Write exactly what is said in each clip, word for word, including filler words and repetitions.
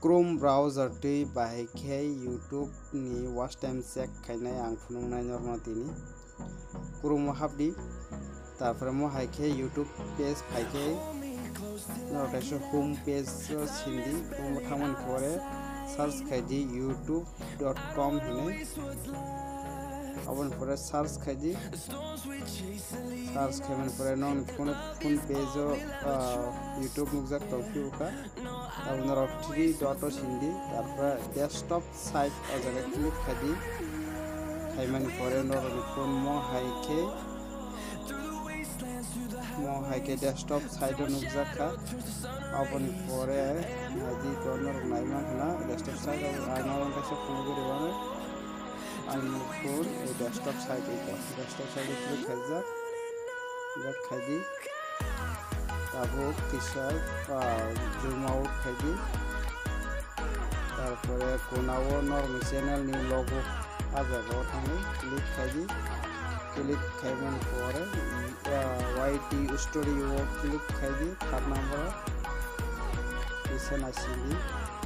Chrome browser twi bahai khe YouTube ni watch time check khainai ang phunuknai norokno tini. Chrome o hapdi, tarpore mo hai khe YouTube page phai khe norok kaisa home page o sindi, home o thangmani pore search khaidi youtube dot com hinwi. Aboni pore search khaidi, search khaimani pore nokni phone, phone page o, ah, YouTube nukjak tongphio kha. Abo norok three dot o sindi, tarpore desktop site o jaga click khaidi. Khaimani pore norokni phone mo hai khe, mo hai khe desktop site o nukjak kha. Aboni pore naidi to norok naiman khna desktop site o ang norok kaisa phunugwi rwmani. Ani phone o desktop site o, desktop site o click khaijak. Back khaidi. Tabuk kisa, ah, zoom out khaidi. Tarpore kona o norokni channel ni logo ah jaga o thangwi click khaidi. Click khaimani pore, ah, Y T studio o click khaidi third number o. Kisa naisingdi.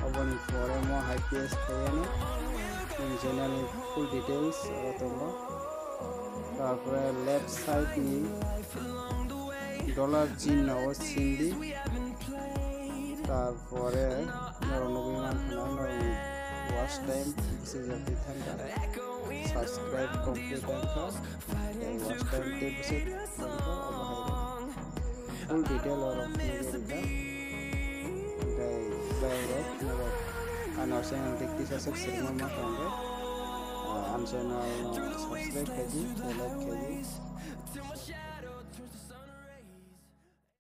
Oboni pore mo hai paste khaiyano. Nini channel ni full details oro tongo. Tarpore left side ni dollar chinno o sindi. Tarpore norok nugwi mankha norok watch time bisi jagwi thangkha. Subscribe complete wngkha. Tei watch time tei bisi thangkha obo hai. Full detail oro nugwi rwkha. Tei tei rok norok ano channel tei kisa subscribe ma tongo. Ano channel no subscribe khaidi, like khaidi.